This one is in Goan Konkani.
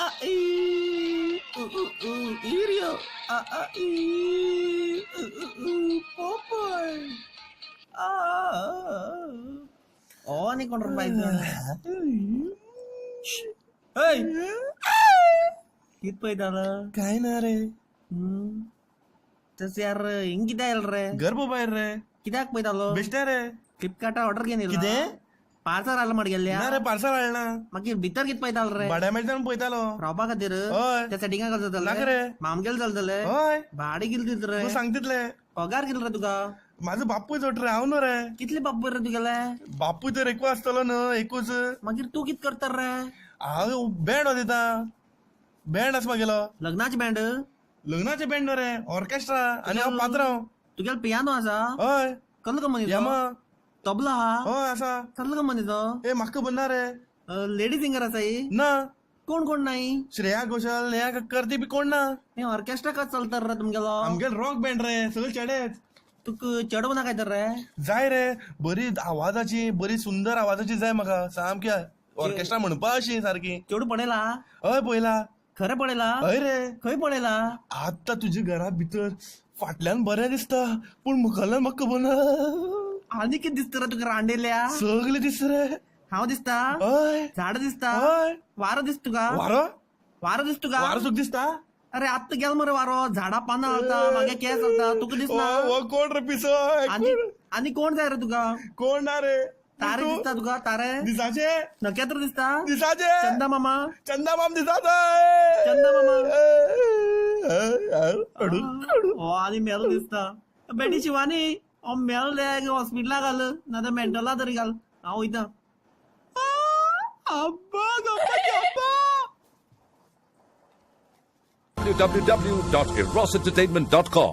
आ ई उ उ उ इरियो आ आ ई उ उ उ पोपोय आ. हो आनी कोण रे बायचो? हय, कित पळयतालो? काय ना रे. तस यार, हिंग कित्याक आयल रे? घर मोबायल रे. कित्याक पळयतालो? बेश्टे रे. फ्लिपकार्टार ऑर्डर घेवन येयला? कितें? पार्सल आयला मडगेल्ल्या. ना रे, पार्सल हाडना. मागीर भितर कित पळयतालो रे? भाड्या मेळटा म्हूण पळयतालो. रावपा खातीर? हय. त्या सेटिंगा चलतले? नाका रे. मामगेल चलतले? हय. भाडें कितलें दित रे? तूं सांग तितले. पगार कितलो रे तुका? म्हाजो बापूय जोड रे, हांव न्हू रे. कितले बापूय रे तुगेले? बापूय तर एकू आसतलो न्हू, एकूच. मागीर तूं कित करता रे? हांव बँड वाजयता. बँड आसा म्हागेलो. लग्नाचे बँड? लग्नाचें बँड न्हू रे, ऑर्केस्ट्रा. आनी हांव पात्रांव. तुगेलो पियानो आसा? हय. कसलो कंपनीचो? यामा. तबलो आहा? हय, आसा. कसलो कंपनीचो? ए, म्हाका खबर ना रे. लेडी सिंगर आसा ही? ना. कोण कोण नाही? श्रेया घोषाल, नेहा कक्कर ती बी कोण ना. हे ऑर्केस्ट्रा कसो चलता रे तुमगेलो? आमगेलो रॉक बँड रे, सगळे चेडेच. तुका चेडो ना काय तर रे? जाय रे, बरी आवाजाची, बरी सुंदर आवाजाची जाय म्हाका. सामकी ऑर्केस्ट्रा म्हणपा अशी सारकी. चेडू पळयला? हय, पळयला. खरें पळयला? हय रे. खंय पळयला? आतां तुज्या घरा भितर फाटल्यान बरें दिसता, पूण मुखाल्यान म्हाका खबर ना. आनी कितें दिसता रे तुका रांडेल्या? सगळें दिसता रे. हांव दिसता? हय. झाड दिसता? हय. वारो दिसता तुका? वारो? वारो दिसता तुका? वारो सुद्दां दिसता. अरे आत्तां गेलो मरे वारो. झाडां पानां हालता, मागे केंस हालता, तुका दिसना? हो कोण रे पिसो? आनी आनी कोण जाय रे तुका? कोण ना रे. तारे दिसता तुका? तारे? दिसाचे. नखेत्र दिसता? दिसाचे. चंदा मामा? चंदा माम दिसाचे. चंदा मामा. अडू. हो आनी मेलो दिसता. बेटी शिवानी, हो मेलो रे, हॉस्पिटला घाल ना तर मेंटला तरी घाल. हांव वयता. आब्बा गप्पा गप्पा. www.erosentertainment.com.